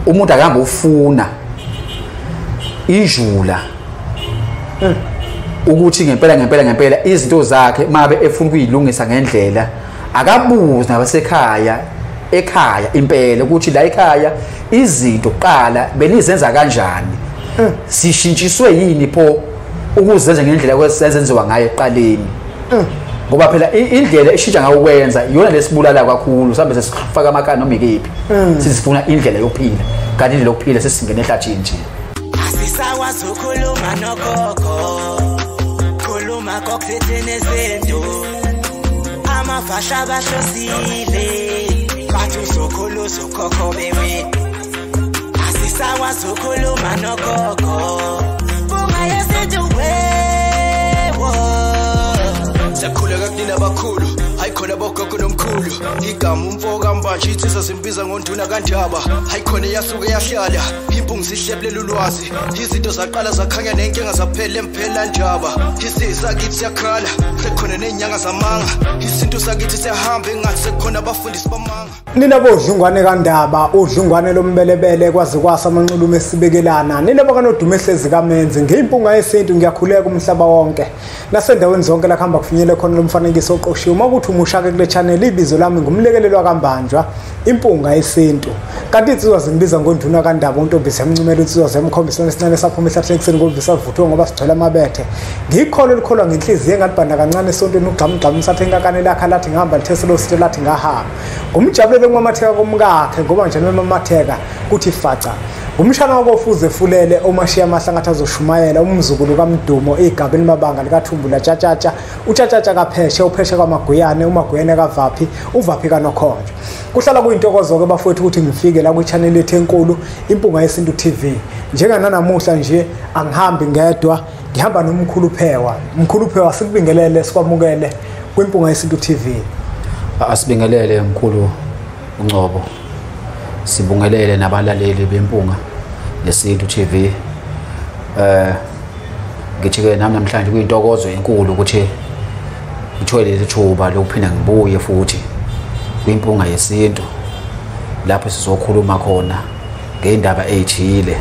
Umuntu akahamba ufuna ijula ukuthi ngempela ngempela ngempela izinto zakhe mabe efuna ukuyilungisa ngendlela, akabuze nabasekhaya ekhaya impela ukuthi la ekhaya izinto kuqala benizenza kanjani, sishintshiswe yini pho ukuzenza ngendlela kwesenziwa ngayo eqaleni. Ngoba phela indlela eshintsha ngayo ukwenza iyona lesibulala kakhulu, sambe sesifaka amakani noma ikephi, sisifuna indlela yokuphila, kanti indlela yokuphila sesingena ehlathini nje. Asisakwazi ukukhuluma nogogo, khuluma kokuthethene izinto, amavasha bahlosile, bathi uzokhuluza ukhokho bewe. Asisakwazi ukukhuluma nogogo, bunga yesintu wewo. Siyakhuleka kunina abakhulu, hayikhona bogogo nomkhulu, igama umfo kaMbanje insizwa zimbiza ngonduna kaNdaba, hayikhona eyasuke yahlala impungu zihlebulela ulwazi, izinto zaqala zakhanya nenkinga zaphela emphela ndaba, isisakithi siyakhala sekukhona nezinyanga zamanga, isintu sakithi siyahamba engathi sekukhona abafundisi bamanga. Nina bodlungwane kaNdaba, udlungwane lombelebele kwaze kwasa amanxulume esibekelana, nina bakanodume ehlezi kaMenzi, ngiyimpunga yesintu, ngiyakhuleka umhlaba wonke nasendaweni zonke la kuhamba kufinyele khona lo mfanekiso oqoshiwe. Uma kuthi umushake kule channel, ibizo lami ngumlekelelo kaMbanjwa, impunga yesintu. Kanti insizwa zimbiza ngonduna kaNdaba, untombi siyamncumela, insizwa ziyamkhombisa esinane saphuma ehlathini ekuseni ngoba savuthwe ngoba sigcwele amabethe. Ngikholo elikholwa ngenhliziyo engalibhanda kancane esontweni, ugxamugxamu sathe inkakane lakhe lathi ngihamba litheselo sithe lathi ngahamba. Ngumjabulele kumamatheka komkakhe ngoba nje memamatheka kuthi faca. Ngumshana wakofuze fulele omashiya amahlangathi azoshumayela, umzukulu kaMdumo, igaba elimabanga likaThumbula Tshatshatsha, uTshatshatsha kaPheshe, uPheshe kaMaguyane, uMaguyane kaVaphi, uVaphi kaNokhonjwa. Kuhlala kuyintokozo-ke bafowethu ukuthi ngifike la kwi-channel yethu enkulu, Impunga Yesintu TV. Njengananamuhla nje angihambi ngedwa, ngihamba noMkhulu Phewa. Mkhulu Phewa, sikubingelele, sikwamukele kwiMpunga Yesintu TV. Asibingelele mkhulu uNgcobo, sibungelele nabalaleli beMpunga Yesintu TV. Ngithi ke nami namhlanje kuyintokozo enkulu ukuthi ngithole leli thuba lokuphinda ngibuye futhi kwiMpunga Yesintu, lapho sizokhuluma khona ngeindaba ezithile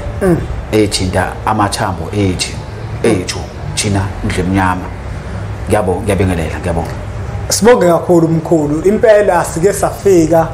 ethinta amathambo ethu thina ndlemnyama. Ngiyabonga, ngiyabingelela, ngiyabonga. Sibonge kakhulu mkhulu. Impela sike safika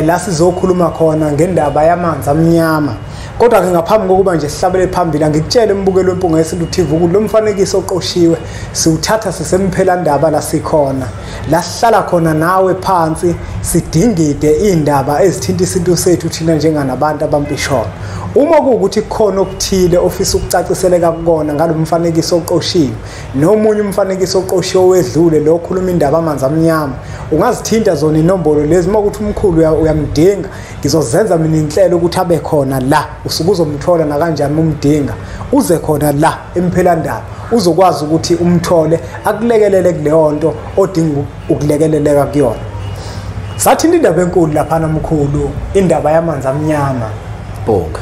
la sizokhuluma khona ngendaba yamanzi amnyama. Kodwa ke ngaphambi kokuba nje sihlabele phambili, angikutshele umbukelo weMpunga Yesintu TV ukuthi lo mfanekiso oqoshiwe siwuthatha sisemphela ndaba la sikhona, la sihlala khona nawe phansi sidingide indaba ezithinta isintu sethu thina njenganabantu abampisholo. Uma kuwukuthi khona okuthile ofisa ukucaciseleka kukona ngalo mfanekiso oqoshiwe nomunye umfanekiso oqoshiwe wedlule lo khuluma indaba amanzi amnyama, ungazithinta zona inombolo lezi. Uma kuthi umkhulu uyamdinga, ngizozenza mina inhlelo ukuthi abe khona la, usuke uzomthola nakanjani umdinga, uze khona la emphelandaba, uzokwazi ukuthi umthole akulekelele kuleyo nto odinga ukulekeleleka kuyona. Sathinta indaba enkulu laphana mkhulu, indaba yamanzi amnyama. Bonga.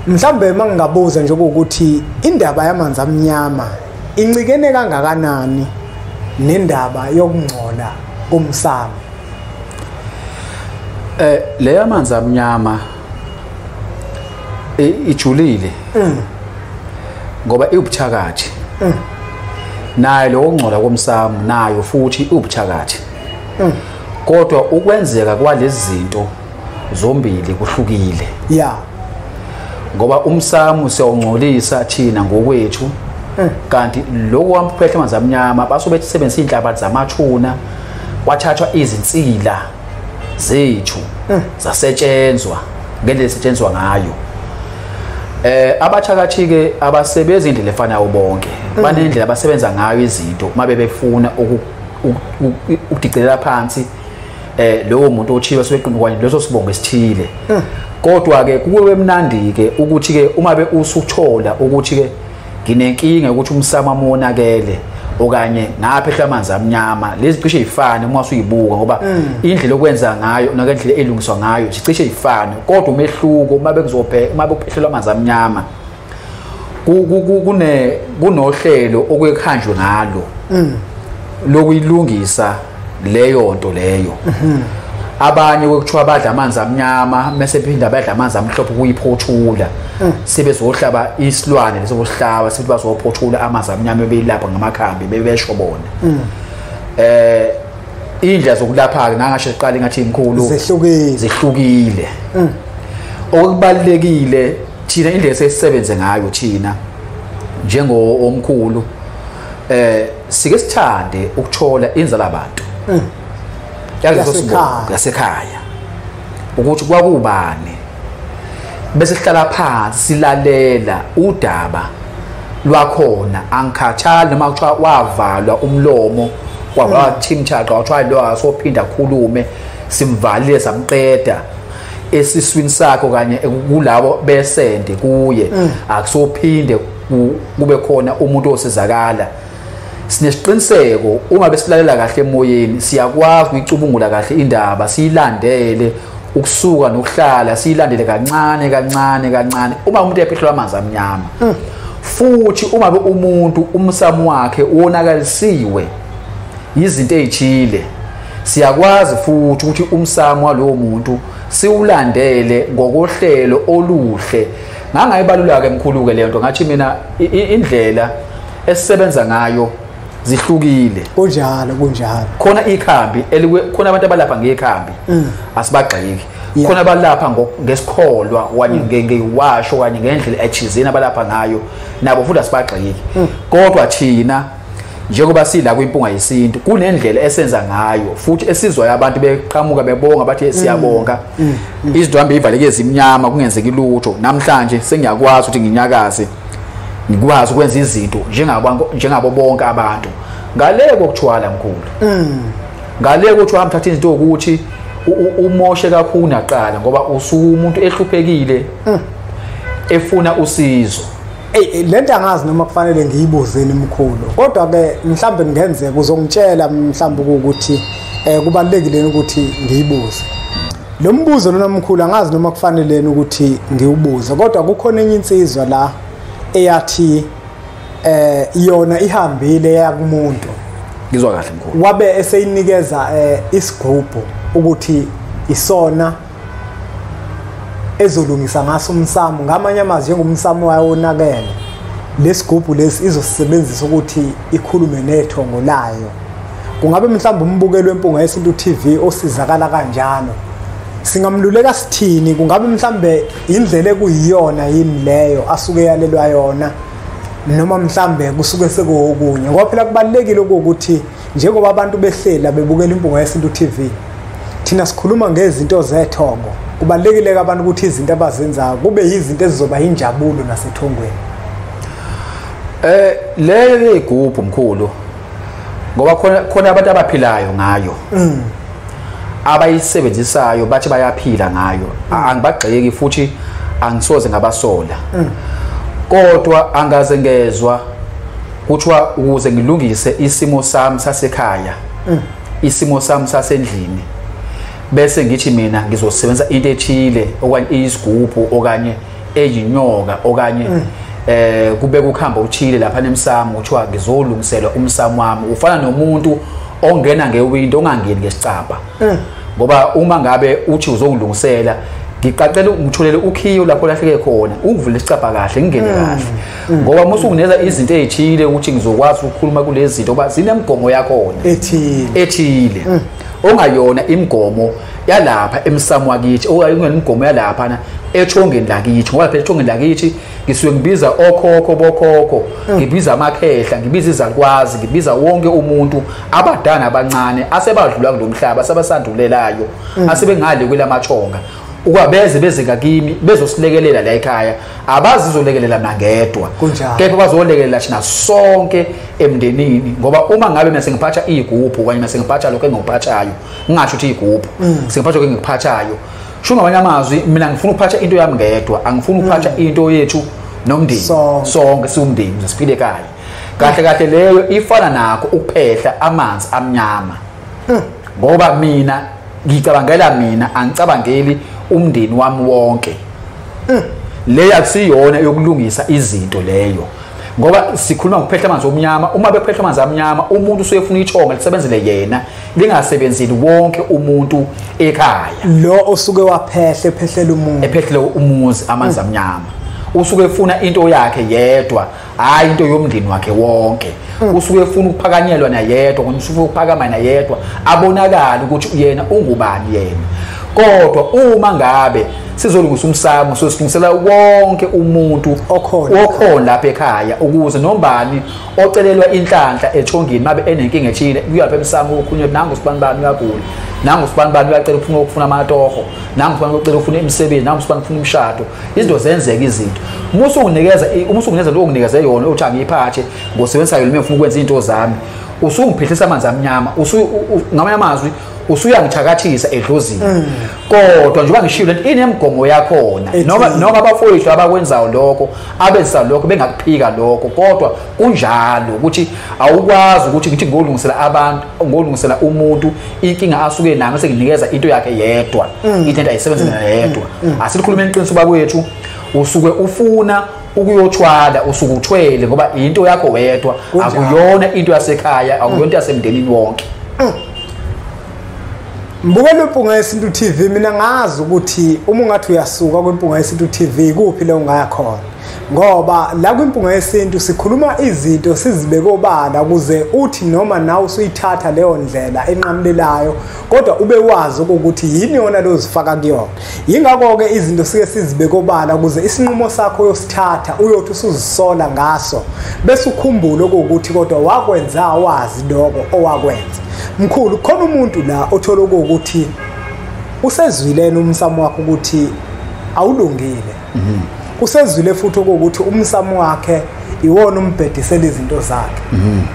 Mhlambe mangingabuza nje ukuthi indaba yamanzi amnyama incikene kangakanani nendaba yokungcola komsamo? Le yamanzi amnyama ijulile ngoba iwubuthakathi. Nayo lokungcola komsamo nayo futhi iwubuthakathi. Kodwa ukwenzeka kwalezi zinto zombili kuhlukile. Yeah. Ngoba umsamo siyawungcolisa thina ngokwethu, kanti lokho kwamphehla amanzi amnyama basuke besebenzisa inhlabathi zamathuna, kwathathwa izinsila zethu zasetshenzwa ngendlela esetshenzwa ngayo. Abathakathi ke abasebenzi indlela efanayo bonke, banendlela abasebenza ngayo izinto uma befuna ukudicelela phansi lowo muntu othiwe sebeqinukwane leso sibongo esithile. Kodwa ke kuwe emnandi ke ukuthi ke uma be usuthola ukuthi ke nginenkinga ukuthi umsamo amonakele okanye ngaphehla amanzi amnyama, lezi cishe ifane uma usuyibuka ngoba indlela okwenza ngayo nakendlela elungiswa ngayo sicishe ifane, kodwa umehluko uma bekuzobheka uma bekuphehlelwa amanzi amnyama kunohlelo okuyekhanjwe ngalo lokuyilungisa leyo nto leyo. Abanye kwekuthiwa badla amanzi amnyama mase phinda badla amanzi amhlophe kuyiphothula, sebezohlaba isilwane lesokuhlaba sithi bazophothula amanzi amnyama beyilapha ngamakhambi bebesho bona. Indlela zokulapha ke ngangasho siqala ngathi imkhulu zehlukile. Okubalekile thina indlela esisebenze ngayo thina njengo omkhulu, sike sithande ukuthola inzala abantu yasekhaya ukuthi kwakubani, bese sihlala phansi silalela udaba lwakhona. Angikhathali noma kuthiwa wavalwa umlomo kwathimchaqa kwathiwa lo asophinda khulume, simvalile samqeda esiswini sakho kanye kulabo besende kuye, akusophinde kube khona umuntu osizakala. Sinesiqiniseko uma besilalela kahle emoyeni siyakwazi ukuyicubungula kahle indaba, siyilandele ukusuka nokuhlala, siyilandele kancane kancane kancane. Uma umuntu ephehlwa amanzi amnyama, futhi uma umuntu umsamo wakhe wonakalisiwe izinto ezithile, siyakwazi futhi ukuthi umsamo walowo muntu siwulandele ngokohlelo oluhle. Ngangayibalula ke mkhulu ke lento, ngathi mina indlela esisebenza ngayo zihlukile. Kunjalo kunjalo. Khona ikhambi khona abantu abalapha ngekhambi, asibagxeki. Khona abalapha ngesikholwa okanye ngewasho okanye ngendlela ethizeni abalapha ngayo, nabo futhi asibagxeki. Kodwa thina njengoba sila kwiMpunga Yesintu kunendlela esenza ngayo futhi esizwayo abantu beqhamuka bebonga bathi siyabonga. Izinto hambe ivaleke ezimnyama kungenzeki lutho. Namhlanje sengiyakwazi ukuthi nginyakaze, ngikwazi ukwenza izinto njengabo bonke abantu. Ngale kokuthwala mkhulu, ngale kokuthi uhambe izinto ukuthi umoshe kakhulu naqala, ngoba usuke umuntu ehluphekile efuna usizo. Ey, lento angazi noma kufanele ngiyibuzeni mkhulu, kodwa ke mhlambe kungenzeka uzongitshela mhlambe ukuthi kubalekile ukuthi ngiyibuze lo mbuzo lona mkhulu. Angazi noma kufanele ukuthi ngiwubuze, kodwa kukhona enye insizwa la eyathi yona ihambile yakumuntu. Ngizwa kahle mkhulu. Wabe eseyinikeza isigubhu ukuthi isona ezolungisa ngaso umsamo. Ngamanye amazwi njengomsamo wayonakele, lesigubhu lesi izosebenzisa ukuthi ikhulume nethongo layo. Kungabe mhlawumbe umbukelo weMpunga Yesintu TV osizakala kanjalo, singamluleka sithini? Kungabe mhlambe indlela ekuyiyona yini leyo asuke yalelwa yona, noma mhlambe kusuke sekuwokunye? Ngoba phela kubalekile ukuthi njengoba abantu behlela bebukela iMpunga Yesintu TV, thina sikhuluma ngezinto zethongo. Kubalekile abantu ukuthi izinto abazenzayo kube yizinto ezizoba injabulo nasethongweni. Leyo igubhu mkhulu, ngoba khona abantu abaphilayo ngayo, abayisebenzisayo bathi bayaphila ngayo. Angibagxeki futhi angisoze ngabasola, kodwa angaze ngezwa kuthiwa ukuze ngilungise isimo sami sasekhaya, isimo sami sasendlini, bese ngithi mina ngizosebenza into ethile okanye isigubhu okanye eyinyoka okanye kubeka ukuhamba uthile lapha nemsamo, kuthiwa ngizolungiselwa umsamo wami. Ufana nomuntu ongena ngewindow ongangeni ngesicabha, ngoba uma ngabe uthi uzongilungisela, ngiqaqela ngitholele ukhiyo lapho lahleke khona, ungivule isicabha kahle ngingene kahle. Ngoba uma usungineza izinto ezithile ukuthi ngizokwazi ukukhuluma kulezi zinto, ngoba zinemgomo yakhona ethile ongayona imigomo yalapha emsamo wakithi, okanye imigomo yalapha ethongeni lakithi. Ngoba phela ethongeni lakithi ngisuke ngibiza okhokho bokhokho, ngibiza amakhehla, ngibiza izalukwazi, ngibiza wonke umuntu, abadala abancane asebadlula kulomhlaba, asebasandulelayo, asebengale kwelamathonga, ukwabeze beze ngakimi bezosilekelela la ekhaya. Abazizolekelela mina ngedwa, kepha bazolekelela thina sonke emndenini. Ngoba uma ngabe mina sengiphatha igubhu okanye mina sengiphatha lokho engikuphathayo, ngingasho ukuthi igubhu, sengiphatha lokho engikuphathayo, sho ngamanye amazwi mina ngifuna ukuphatha into yami ngedwa, angifuni ukuphatha into yethu nomndeni sonke siwumndeni siphile ekhaya kahle kahle. Leyo ifana nakho ukuphehla amanzi amnyama, ngoba mina ngicabangela mina, angicabangeli umndeni wami wonke. Leyo akusiyona yokulungisa izinto leyo. Ngoba sikhuluma ngokuphehla amanzi omnyama, uma bephehla amanzi amnyama umuntu usuyefuna ithonga lisebenzele yena, lingasebenzeli wonke umuntu ekhaya. Lo osuke waphehle ephehlela umuntu, ephehle umuzi amanzi amnyama, usuke efuna into yakhe yedwa, hayi into yomndeni wakhe wonke. Usuke efuna ukuphakanyelwa nayedwa, usuke ukuphakama nayedwa, abonakala ukuthi yena ungubani yena. Kodwa uma ngabe sizolungisa umsamo, sosilungisela wonke umuntu okhona lapha ekhaya, ukuze nombani ocelelwa inhlanhla ethongeni mabe enenkinga ethile kuyapha emsamo okhunye, nangu sibanibani uyagula, nangu sibanibani uyacela ukufuna amatoho, nangu sibanibani ucela ukufuna imisebenzi, nangu sibanibani ufuna imishado. Izinto zenzeka izinto. Uma usunginikeza lokho onginikeze yona uthi angiyiphathe ngosebenzisa yona ngifuna ukwenza izinto zami, usungiphehlisa amanzi amnyama, ngamanye amazwi usuyangithakathisa edlozini. Kodwa njengoba ngishilo lento inemigomo yakhona, noma abafowethu abakwenzayo lokho, abenza lokho bengakuphika lokho, kodwa kunjalo ukuthi awukwazi ukuthi ngithi ngolungisela abantu, ngolungisela umuntu inkinga asuke nayo senginikeza into yakhe yedwa, into ayisebenzela yedwa. Asikhulume iqiniso bakwethu, usuke ufuna ukuyothwala, usuke uthwele ngoba into yakho wedwa, akuyona into yasekhaya, akuyona into yasemndenini wonke. Mbukelo Impunga Yesintu TV, mina ngazi ukuthi uma ungathi uyasuka kwiMpunga Yesintu TV kuphi le ungaya khona, ngoba la kwiMpunga Yesintu sikhuluma izinto sizibeke obala ukuze uthi noma nawe usuyithatha leyo ndlela enqamulelayo kodwa ube wazi ukuthi yini yona lozifaka kuyona. Yingakho ke izinto sike sizibeke obala ukuze isinqumo sakho uyosithatha uyothi usuzisola ngaso bese ukhumbule ukuthi kodwa wakwenza wazi lokho owakwenza. Mkhulu, khona umuntu la othola ukuthi usezwilene umsamo wakhe ukuthi awulungile. Usezwile futhi ukuthi umsamo wakhe iwona umbhedisela izinto zakhe.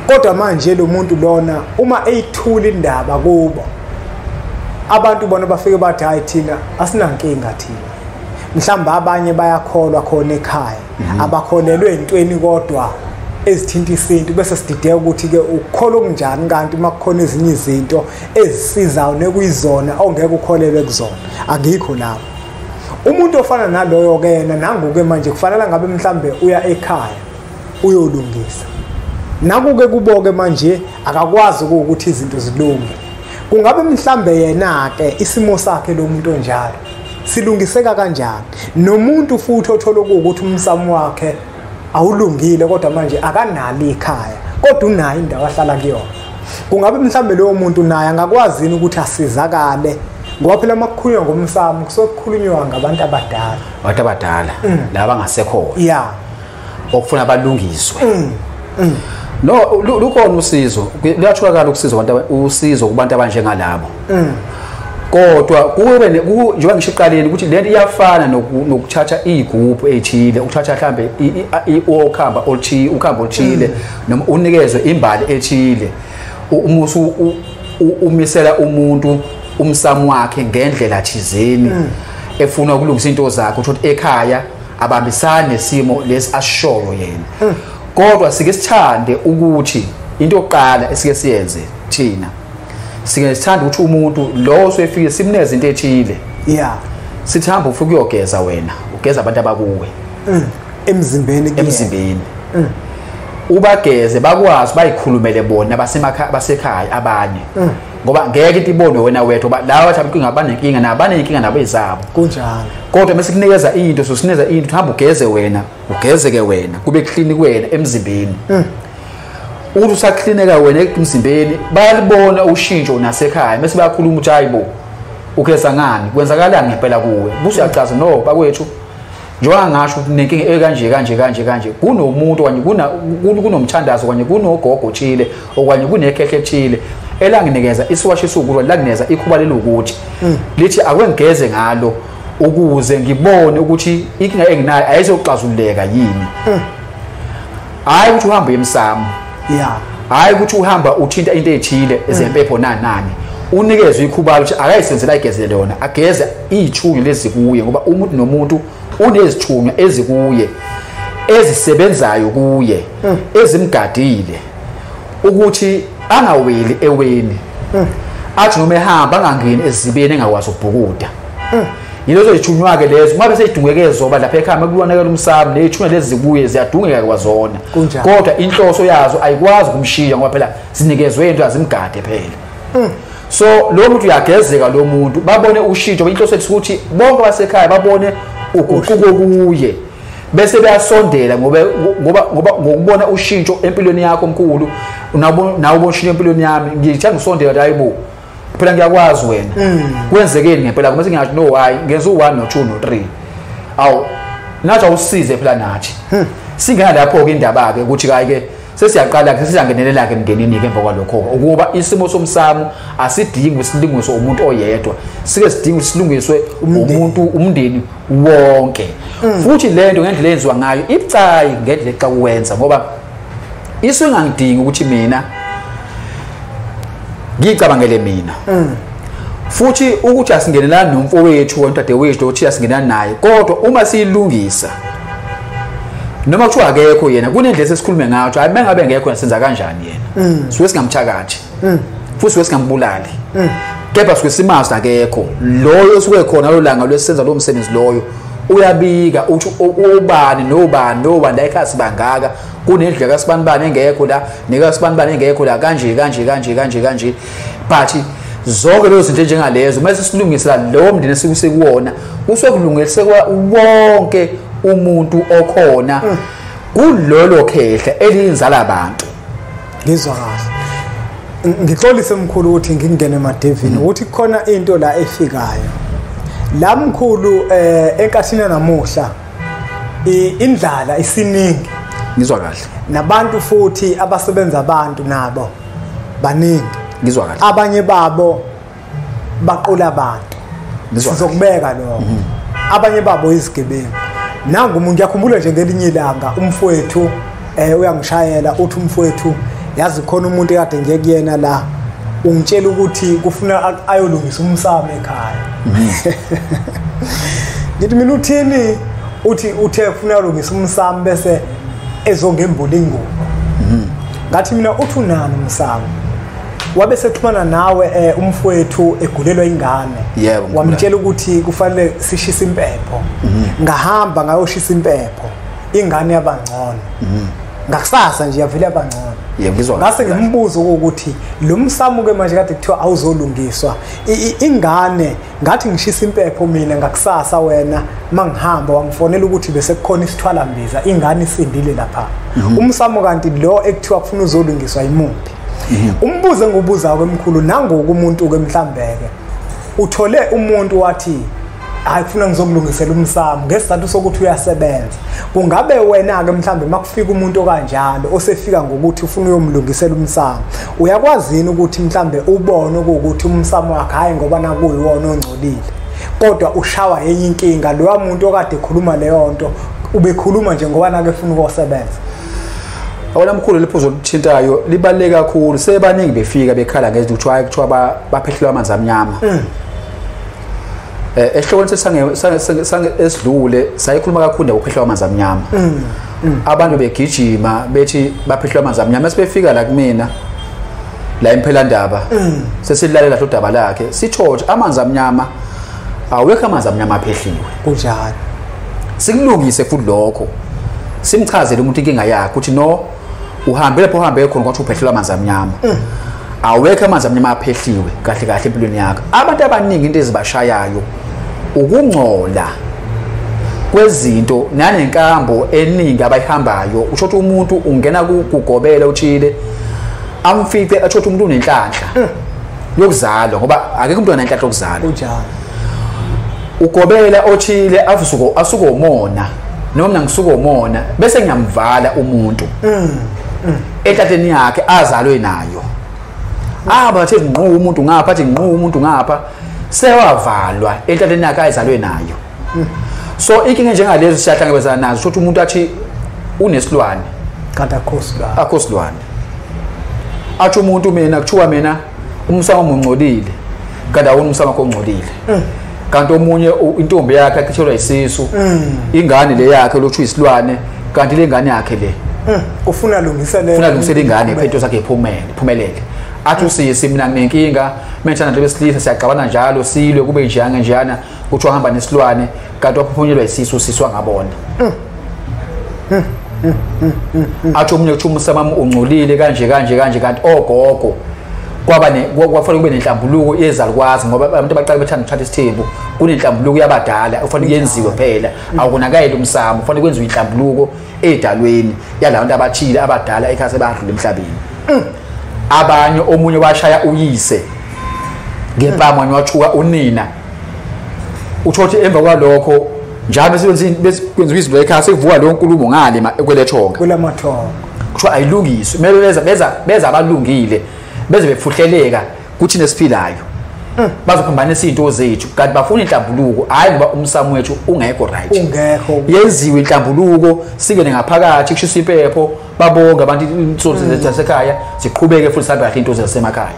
Kodwa manje lo muntu lona uma eyithula indaba kubo, abantu bona bafike bathi hayi thina asinankinga thina. Mhlamba abanye bayakholwa khona ekhaya, abakholelwe entweni kodwa ezithinta isintu, bese sidideka ukuthi ke ukukholwa kunjani kanti uma kukhona ezinye izinto ezisizayo nekuyizona ongeke ukholelwe kuzona. Akikho lapho. Umuntu ofana naloyo ke yena nanguke manje kufanele ngabe mhlambe uya ekhaya uyolungisa. Nakuke kuboke manje akakwazi ukuthi izinto zilunge. Kungabe mhlambe yena ke isimo sakhe lo muntu onjalo silungiseka kanjani? Nomuntu futhi othola ukuthi umsamo wakhe awulungile kodwa manje akanalo ikhaya kodwa unayo indawo ahlala kuyona, kungabe mhlambe lowo muntu naye angakwazi yini ukuthi asizakale? Ngoba phela makukhulunywa ngomsamo kusokukhulunywa ngabantu abadala, abantu abadala laba bangasekhona, okufuna balungiswe. No, lukhona usizo, luyatholakala usizo abantu, usizo kubantu abanjengalabo. Kodwa kube njengoba ngisho eqaleni ukuthi lento iyafana nokuthatha igroup ethile, ukuthatha mhlambe ukhamba oluthile, ukhamba oluthile noma unikezwe imbali ethile, umusu umisela umuntu umsamo wakhe ngendlela thizeni efuna ukulungisa into zakhe, ukuthi ekhaya abambisane nesimo lesi asishoyo yena. Kodwa sike sithande ukuthi into yokuqala esike siyenze thina, sike sithanda ukuthi umuntu lo osefike simneze into ethile, sithi hamba ufike uyogeza wena, ugeza abantu abakuwe emzimbeni, emzimbeni ubageze bakwazi bayikhulumele bona basemakhaya basekhaya abanye, ngoba ngeke into ibonwe wena wedwa, ngoba laba bathi inkinga banenkinga nabo banenkinga nabo ezabo. Kunjalo. Kodwa mase kunikeza into, sosineza into, hamba ugeze wena, ugezeke wena, kube clean kuwena emzimbeni. Uthi usaklineka wena emzimbeni, bayalibona ushintsho nasekhaya, mase bayakhuluma ukuthi hayibo ugeza ngani, kwenzakalani ngempela kuwe. Buse uyachaza, no bakwethu njengoba ngasho ukuthi nenkinga ekanje kanje kanje kanje, kunomuntu okanye kunomthandazo okanye kunogogo othile okanye kunekhehle ethile elanginikeza isiwasho esikulo, langinikeza ikhuba lelokuthi lithi akwengeze ngalo ukuze ngibone ukuthi inkinga enginayo ayizoxazululeka yini. Hayi ukuthi uhamba emsamo, hayi ukuthi uhamba uthinta into ethile ezempepho nani nani, unikezwe ikhubalo ukuthi akayisenzela igezele yona, ageze izithunywa lezi kuye, ngoba umuntu nomuntu unezithunywa ezikuye ezisebenzayo kuye ezimgadile ukuthi angaweli eweni, athi noma ehamba angangeni ezibeni engakwazi ukubhukuda. Yilezo zithunywa ke lezo uma bese idungeke zoba lapha ekhaya makulwanekela umsamo nezithunywa lezi zibuye ziyadungeka kwazona, kodwa inhloso yazo ayikwazi ukumshiya ngoba phela zinikezwe into azimgade phela. So lo muntu uyagezeka, lo muntu babone ushintsho. Inhloso ethu ukuthi bonke basekhaya babone uguquko kuye bese beyasondela, ngoba ngoba ngoba ngokubona ushintsho empilweni yakho mkhulu, nawe ubona ushintsho empilweni yami, ngithanda usondela, hayibo phela ngiyakwazi wena kwenzekeni ngempela, kuma sengiyathi no hayi ngenza u1 no2 no3, awu nathi awusize phela nathi. Singena lapho ke indaba ke ukuthi hayi ke sesiyaqala ke sesiyangenelela ke emndenini ke emva kwalokho, ukuba isimo somsamo asidingi isilungiso umuntu oyedwa, sike sidinga isilungiswe umuntu umndeni wonke. Futhi lento ngendlela yenziwa ngayo ibucayi ngendlela xa uwenza, ngoba isingangidingi ukuthi mina ngicabangele mina. Futhi ukuthi asingenelani nomfowethu wodadewethu ukuthi asingenani naye, kodwa uma siyilungisa noma kuthiwa akekho yena kunendlela esikhulume ngayo ukuthi hayi mengabe ngekho senza kanjani yena, suke singamthakathi futhi suke singambulali, kepha suke simazi akekho loyo osuke khona lo langa lwesenza lo msebenzi loyo uyabika uthi ubani nobani nobani la ekhaya sibangaka, kunendlela kasibanibani engekho la nekasibanibani engekho la, kanje kanje kanje kanje kanje. But zonke lezo zinto njengalezo mase silungisela lo mndeni esikusekuwona usokulungisekwa wonke umuntu okhona kulolo khehla eliyinzala abantu. Ngizwa kahle, ngixolise mkhulu ukuthi ngingene emadevini ukuthi kukhona into la efikayo la mkhulu enkathini namuhla indlala isiningi. Ngizwa kahle, nabantu futhi abasebenza abantu nabo baningi. Ngizwa kahle, abanye babo baqola abantu, sizokubeka lokho, abanye babo izigebengu. Nangu umuntu ngiyakhumbula nje ngelinye ilanga umfowethu uyangishayela uthi umfowethu yazi khona umuntu ekade ngiye kuyena la ungitshela ukuthi kufuna ayolungisa umsamo ekhaya. Ngithi mina uthini? Uthi uthe kufuna ayolungisa umsamo bese ezongembula ingubo. Ngathi mina uthi unani umsamo? Wabe sexhumana nawe umfowethu egulelwa ingane, wamtshela ukuthi kufanele sishise impepho. Ngahamba ngayoshisa impepho, ingane yabangcono. Ngakusasa nje yavele yabangcono. Ngase ngimbuzo ukuthi lo msamo ke manje kade kuthiwa awuzolungiswa ingane, ngathi ngishisa impepho mina ngakusasa wena mangihamba wangifonela ukuthi bese kukhona isithwalambiza ingane isindile lapha. Umsamo kanti lo ekuthiwa kufuna uzolungiswa imuphi? Umbuzo engubuza kwemkhulu nangoku umuntu ke mhlambeke uthole umuntu wathi hayi kufuna ngizokulungisela umsamo ngesizathu sokuthi uyasebenza. Kungabe wena ke mhlambe makufika umuntu okanjalo osefika ngokuthi ufuna uyomlungisela umsamo, uyakwazi yini ukuthi mhlambe ubone ukuthi umsamo wakhe hayi ngoba nakuyiwona ongcolile, kodwa ushawa enye inkinga loya muntu okade ekhuluma leyo nto ubekhuluma nje ngoba nake efuna ukusebenza? Awona mkhulu lephuzo oluthintayo libaluleke kakhulu. Sebaningi befika bekhala ngezinto kuthiwa hayi kuthiwa baphehlelwa amanzi amnyama. Ehlokweni sange esidlule sayikhuluma kakhulu ngokuphehlwa amanzi amnyama. Abantu begijima bethi baphehlwa amanzi amnyama, sebefika la kumina la imphelandaba sesilalela lo daba lakhe sithoje amanzi amnyama awekho, amanzi amnyama aphehliwe. Kunjalo, sikulungise futhi lokho, simchazele umuntu inkinga yakhe ukuthi no uhambe lapho uhambe khona kwathi uphehlelwa amanzi amnyama. Awekho amanzi amnyama aphehliwe kahle kahle empilweni yakho. Abantu abaningi into ezibashayayo ukungcola kwezinto nanenkambo eningi abayihambayo. Usho ukuthi umuntu ungena kugobela uthile amfice atsho ukuthi umuntu unenhlanhla yokuzalwa, ngoba akekho umuntu onenhlanhla yokuzalwa. Kunjalo, ugobela othile avusuko asuko umona noma mina ngisuka umona bese ngiyamvala umuntu enhlahleni yakhe azalwe nayo. Abathe ngqu umuntu ngapha athi ngqu umuntu ngapha sewavalwa enhlahleni yakhe ayizalwe nayo. So inkinga njengalezo siyahlangabezana nazo, ukuthi umuntu athi unesilwane kanti akho silwane, athi umuntu mina kuthiwa mina umsamo ungcolile kanti awona umsamo wakho ongcolile. Kanti omunye intombi yakhe achithelwa isisu, ingane le yakhe lothu isilwane, kanti le ngane yakhe le ufuna lungiselela ingane into zakhe iphumelele. Athi usisi mina nginenkinga, mengithanda nje besilisa siyaqabana njalo silwe kube njeyana njeyana, kuthiwa hamba nesilwane kanti waphuphunyelwa isisu usisi wangabona. Athi omunye kuthiwa umsamo ungcolile kanje kanje kanje, kanti ogogo kwaba ne kwafanele kube nenhlambuluko yezalukwazi, ngoba abantu abaqala bethanda ukuthatha isithembu kunenhlambuluko yabadala ofanele kuyenziwe phela, awukonakayeli umsamo, kufanele kwenziwe inhlambuluko edalweni yalabantu abathile abadala ekhaya sebadlula emhlabeni. Abanye omunye washaya uyise ngempama wathuka unina, uthothi emva kwalokho njalo besikwenziwa izinto ekhaya sekuvuka leyo nkulumo ngale kwelethonga kulamathongo, kuthiwa ayilungiswe, kumele beza abalungile beze befuhleleka kuthi nesiphilayo bazophambanisa izinto zethu, kanti bafuna inhlambuluko. Hayi ngoba umsamo wethu ungekho right, ungekho, yenziwe inhlambuluko singene ngaphakathi kushisa impepho, babonga abantu insolo zasekhaya ziqhubeke futhi sihambe kahle into zasemakhaya.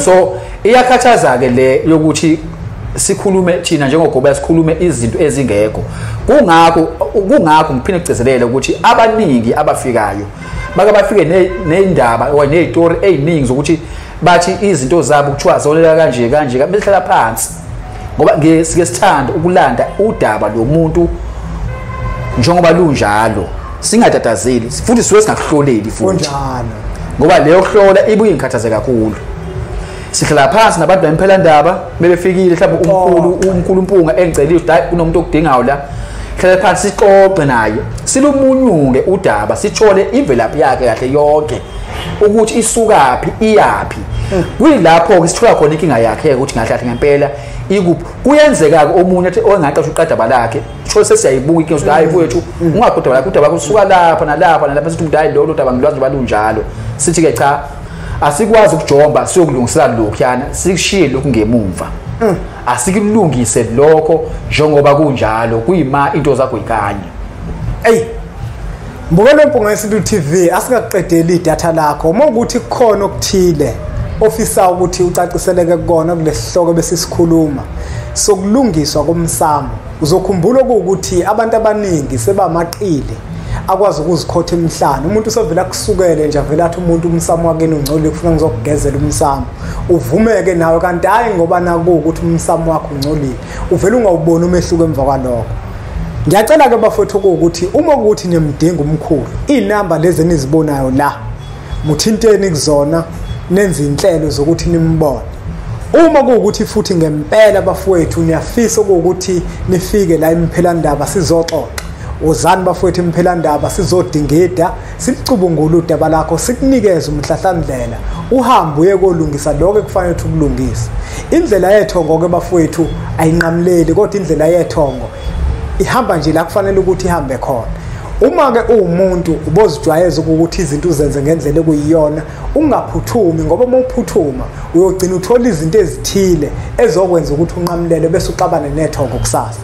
So iyakhathaza ke le yokuthi sikhulume thina njengogoba sikhulume izinto ezingekho. Kungakho ngiphinde ngigcizelele ukuthi abaningi abafikayo bake bafike nendaba okanye nezitori eziningi zokuthi bathi izinto zabo kuthiwa zonela kanje kanje, behlala phansi, ngoba sike sithanda ukulanda udaba lomuntu njengoba lunjalo, singatatazeli futhi siwe singakuhloleli futhi kunjalo, ngoba leyo kuhlola ibuye ingikhathaze kakhulu. Sihlala phansi nabantu bempela ndaba bebefikile, mhlawumbe umkhulu Mpunga engicelile ukuthi hayi kunomuntu okudingayo la, hlala phansi sixoxe naye silumunyunge udaba, sithole imvelaphi yakhe kahle yonke ukuthi isukaphi iyaphi. Kuyilapho ke sithola khona inkinga yakhe ukuthi ngahle kahle ngempela ikuphi. Kuyenzeka ke omunye athi ongaqasha uqadaba lakhe, sho sesiyayibuka inkinga ukuthi hayi mfowethu ungaqodaba lakho, udaba kusuka lapha nalapha nalapha, sithi umuntu hayi lo daba ngilwazi ngoba lunjalo. Sithi ke cha, asikwazi ukujomba siyokulungisela lokhuyana, sikushiye lokhu ngemumva, asikulungise lokho njengoba kunjalo, kuyima into zakho ikanye. Ey mbukelo Mpunga Yesintu TV, asingaqedeli idatha lakho. Uma ukuthi kukhona okuthile ofisa ukuthi ucaciseleke kukona kulesihloko besisikhuluma sokulungiswa komsamo, uzokhumbula ukuthi abantu abaningi sebamaqile akwazi ukuzikhotha emhlane. Umuntu usevela kusukele nje avela athi umuntu umsamo wakhe ungcolile, kufuna ngizokugezela umsamo, uvumeke nawe, kanti hayi ngoba naku ukuthi umsamo wakho ungcolile, uvela ungawuboni umehluko emva kwalokho. Ngiyacela ke bafowethu ukuthi uma ukuthi niyamdinga umkhulu, inamba lezi enizibonayo la muthinteni kuzona, nenze inhlelo zokuthi nimbone. Uma kuwukuthi futhi ngempela bafowethu niyafisa ukuthi nifike la emphelandaba sizoxoxa, wozani bafowethu emphelandaba sizodingida, silicubungule udaba lakho, sikunikeze umhlahlandlela, uhambe uye kolungisa lokho ekufanele ukuthi ukulungise. Indlela yethongo ke bafowethu ayinqamuleli, kodwa indlela yethongo ihamba nje la kufanele ukuthi ihambe khona. Uma ke uwumuntu ubozijwayeza ukuthi izinto uzenze ngendlela ekuyiyona, ungaphuthumi, ngoba uma uphuthuma uyogcina uthola izinto ezithile ezokwenza ukuthi unqamulele bese uxabane nethongo kusasa.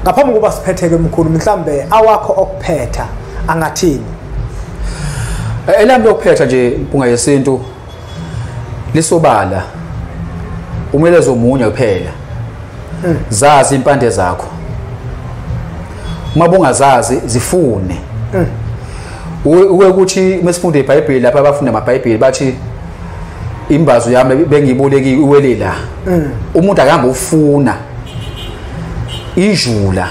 Ngaphambi kokuba siphetheke mkhulu, mhlambe awakho okuphetha angathini? Elami lokuphetha nje Mpunga Yesintu lisobala, umyalezo munye kuphela. Zazi impande zakho, uma bungazazi zifune. Uke ukuthi mesifunde iBhayibheli lapha abafunda amaBhayibheli bathi imbazo yami bengiyiboleki iwele la. Umuntu akahamba ufuna ijula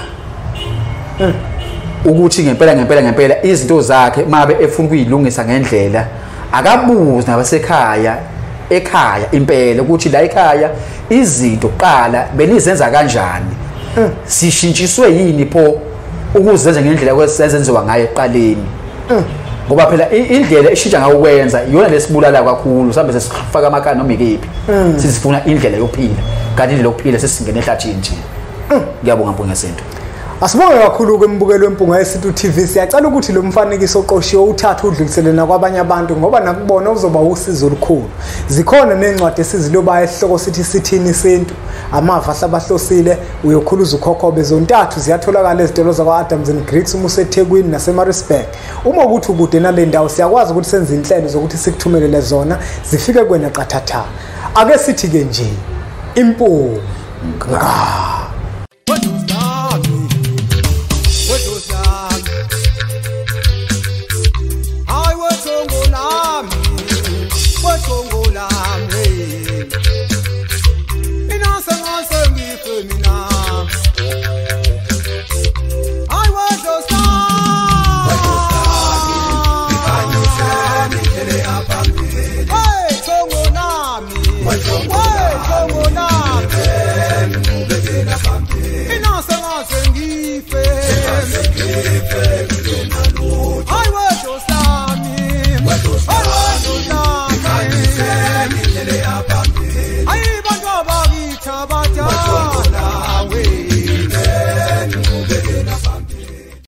ukuthi ngempela ngempela ngempela izinto zakhe mabe efuna ukuyilungisa ngendlela, akabuze nabasekhaya ekhaya impela ukuthi la ekhaya izinto kuqala benizenza kanjani, sishintshiswe yini pho ukuzenza ngendlela kwesenziwa ngayo ekuqaleni. Ngoba phela indlela eshintsha ngayo ukwenza iyona lesibulala kakhulu, sambe sesifaka amakhaya noma ikephi, sisifuna indlela yokuphila, kanti indlela yokuphila sesingena ehlathini nje. Ngiyabonga Mpunga Yesintu. Asibonge kakhulu kwembukelo weMpunga Yesintu TV. Siyacela ukuthi lo mfanekiso oqoshiwe uthathe udlulisele nakwabanye abantu, ngoba nakubona uzoba usizo olukhulu. Zikhona nencwadi esizilobayo esihloko sithi sithini isintu, amava ahlabahlosile, uyokhuluza ukhokhobe, zontathu ziyatholakala ezitolo zakwa-Adams and Greeks uma useThekwini naseMaritzburg. Uma ukuthi ukude nale ndawo siyakwazi ukuthi senze inhlelo zokuthi sikuthumelele zona zifike kuwena qathatha. Ake sithi ke nje impunga.